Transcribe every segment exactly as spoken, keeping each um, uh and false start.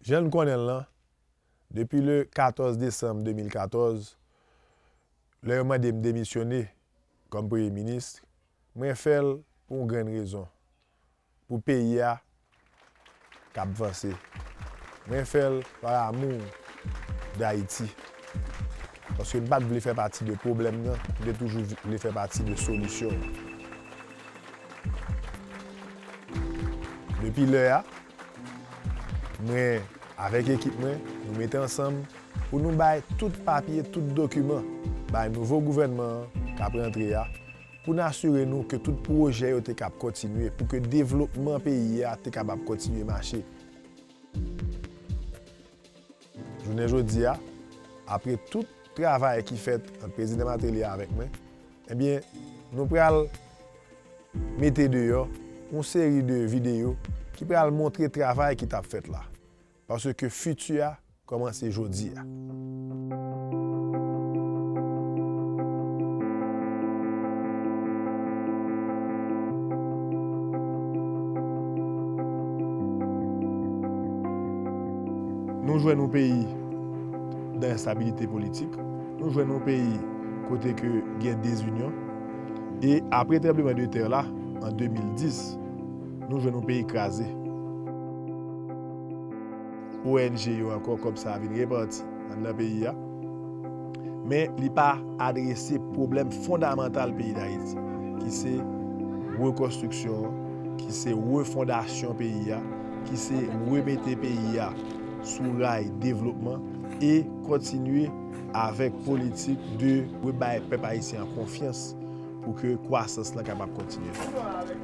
Jan n konnen l lan, depi le katòz desanm de mil katòz, lè yo mande m demisyone kòm premye minis, mwen fè l pou yon grenn rezon, pou peyi a k ap vanse. Mwen fè l par amour d'Haïti. Paske m pa t vle fè pati de pwoblèm nan, m te toujou vle fè pati de solisyon an. Depi lè a, mwen, avèk ekip mwen, nou mete ansanm pou nou bay tout papye, tout dokiman bay nouvo gouvènman an k ap rantre a, pou n asire nou ke tout pwojè yo te kab kontinye, pou ke devlopman peyi a te kapab kontinye mache. Jounen jodi a, apre tout travay ki fèt ant Prezidan Martelly avèk mwen, ebyen, nou pral mete deyò yon seri de videyo ki pral montre travay ki t ap fèt la. Paske fiti a kòmanse jodi a. Nou jwenn yon peyi nan enstabilite politik. Nou jwenn yon peyi kote ke gen dezinyon. E apre tranbleman de tè la, an de mil dis, nou jwenn yon peyi kraze. O N G yo ankò, kòb sa a vin repati anndan peyi a. Men li pa adrese pwoblèm fondamantal peyi Dayiti, ki se rekonstriksyon an, ki se refondasyon peyi a, ki se remete peyi a sou ray devlopman e kontinye avèk politik de rebay pèp ayisyen an konfyans pou ke kwasans lan kapab kontinye fèt.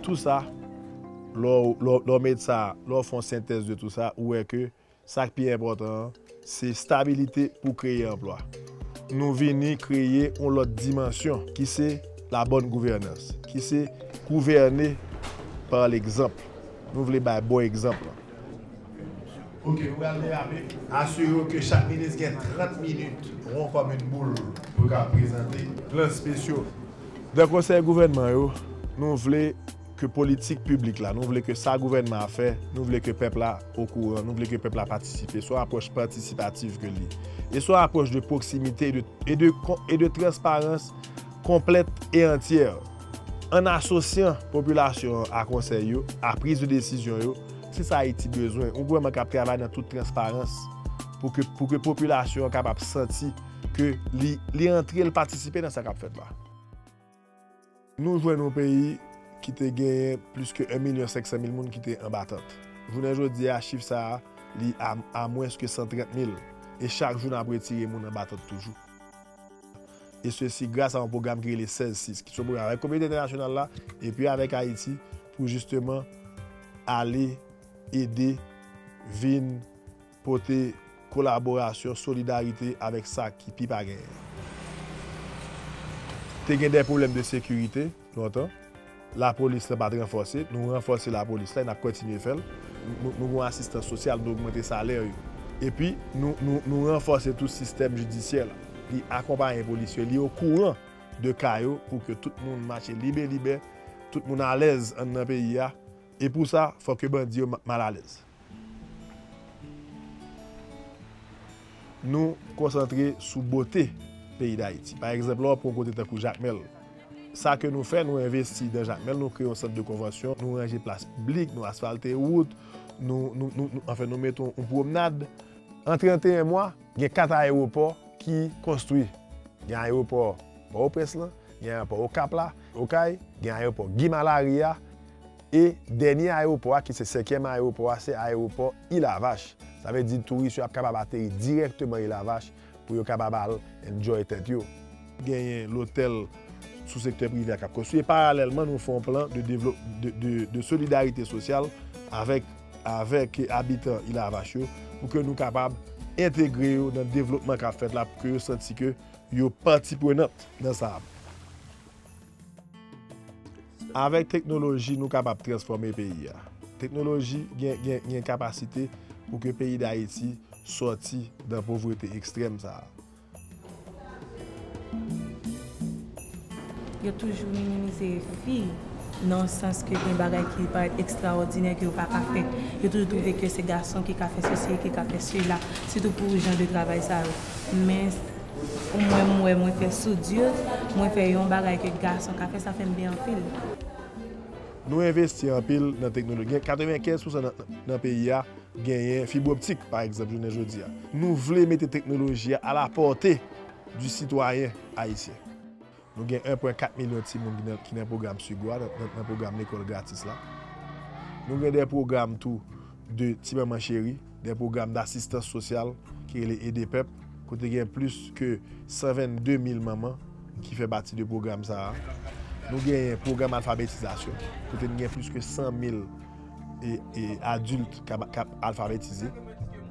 Tou sa, lè w, lè w, lè w met sa, lè w fè yon sentèz de tou sa, ou wè ke sa k pi enpòtan an, se stabilite pou kreye anplwa. Nou vini kreye yon lòt dimansyon ki se la bonne gouvernance, ki se gouvène pa legzanp. Nou vle bay bon egzanp lan. Ok, nou pral derape. Asire w ke chak minis gen trant minit, won kòm yon boul, pou yo ka prezante plan spesyo. Nan konsèy gouvènman yo, nou vle ke politik piblik la, nou vle ke sa gouvènman a fè, nou vle ke pèp la okouran, nou vle ke pèp la patisipe. Se yon apwòch patisipatif ke l ye. E se yon apwòch de pwoksimite e de, e de kon-, e de transparans konplèt e antyè. An asosyan popilasyon an a konsèy yo, a priz de desizyon yo, se sa Ayiti bezwen. Yon gouvènman k ap travay nan tout transparans pou ke, pou ke popilasyon an kapab santi ke li, li antre, li patisipe nan sa k ap fèt la. Nou jwenn yon peyi ki te genyen plis ke yon milyon senk san mil moun ki te anba tant. Jounen jodi a, chif sa a, li a, a mwens ke san trant mil. E chak jou n ap retire moun anba tant toujou. E sesi gras a yon pwogram ki rele sèz sis, ki se yon pwogram avèk kominote entènasyonal la, epi avèk Ayiti, pou jisteman ale ede vin pote kolaborasyon, solidarite avèk sa ki pi pa genyen. Te gen de pwoblèm de sekirite lontan. Lapolis lan pa t ranfòse. Nou ranfòse lapolis la, e n ap kontinye fè l. Nou, nou gen yon asistans sosyal, nou ogmante salè yo. Epi, nou, nou, nou ranfòse tou sistèm jidisyè la. Li akonpaye polisye, li okouran de ka yo pou ke tout moun mache libelibè, tout moun alèz anndan peyi a. E pou sa, fò ke bandi yo ma-, malalèz. Nou konsantre sou bote peyi Dayiti. Pa egzanp, lè w pran yon kote tankou Jakmèl, sa ke nou fè, nou envesti nan Jakmèl, nou kreye yon sant de konvansyon, nou ranje plas piblik, nou asfalte wout, nou, nou, nou, nou, anfen, nou mete yon, yon pwomnad. An trannteyen mwa, gen kat ayewopò ki konstwi. Gen ayewopò Pòtoprens lan, gen ayewopò Okap la, Okay, gen ayewopò Guy Malary a, e dènye ayewopò a, ki se senkyèm ayewopò a, se ayewopò Ilavach. Sa vle di touris yo ap kapab ateri dirèkteman Ilavach pou yo kapab al enjoy tèt yo. Genyen lotèl sou sektè prive a k ap konstwi. E paralèlman, nou fè yon plan de devlop-, de, de, de solidarite sosyal avèk, avèk abitan Ilavach yo, pou ke nou kapab entegre yo nan devlopman k ap fèt la, pou ke yo santi ke yo pati prenant nan sa. Avèk teknoloji, nou kapab transfòme peyi a. Teknoloji gen, gen, gen kapasite pou ke peyi Dayiti sòti nan povrete ekstrèm sa a. Yo toujou minimize fi Nan sans ke gen bagay ki parèt ekstraòdinè ke yo pa ka fè. Yo toujou twouve ke se gason ki ka fè sesi e ki ka fè sela, sitou pou jan de travay sa yo. Men pou mwen, mwen, mwen fè soudure, mwen fè yon bagay ke gason ka fè, sa fè m byen anpil. Nou envesti anpil nan teknoloji. Gen katrevenkenz pousan nan, nan peyi a genyen fib optik, pa egzanp, jounen jodi a. Nou vle mete teknoloji a à la portée du citoyen haïtien. Nou gen en pwen kat milyon timoun ki nan, ki nan pwogram Sigwa, nan, nan, nan pwogram lekòl gratis la. Nou gen de pwogram tou de Ti Manman Cheri, de pwogram dasistans sosyal ki rele Ede Pèp, kote gen plis ke san vennde mil manman ki fè pati de pwogram sa a. Nou genyen pwogram alfabetizasyon, kote n gen plis ke san mil e, e adilt k ap, k ap alfabetize.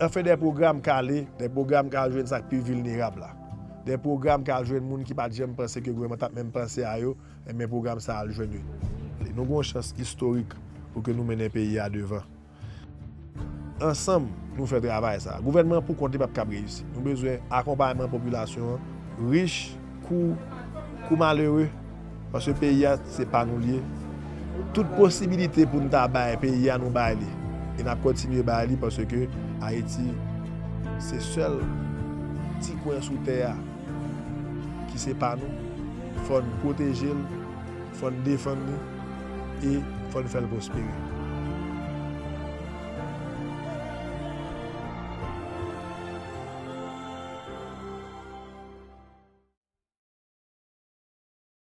Anfen, de pwogram k ale, de pwogram k al jwenn sa k pi vilnerab la. De pwogram k al jwenn moun ki pa t janm panse ke gouvènman t ap menm panse a yo, enben pwogram sa a al jwenn yo. Nou gen yon chans istorik pou ke nou mennen peyi a devan. Ansanm, nou fè travay sa a. Gouvènman pou kont li p ap kab reyisi. Nou bezwen akonpayman popilasyon an, rich kou, kou malere, paske peyi a se pa nou l ye. Tout posibilite pou n ta bay peyi a, nou bay li. E n ap kontinye bay li paske Ayiti se sèl ti kwen sou tè a ki se pa nou. Fò n pwoteje l, fò n defann li e fò n fè l pwospere.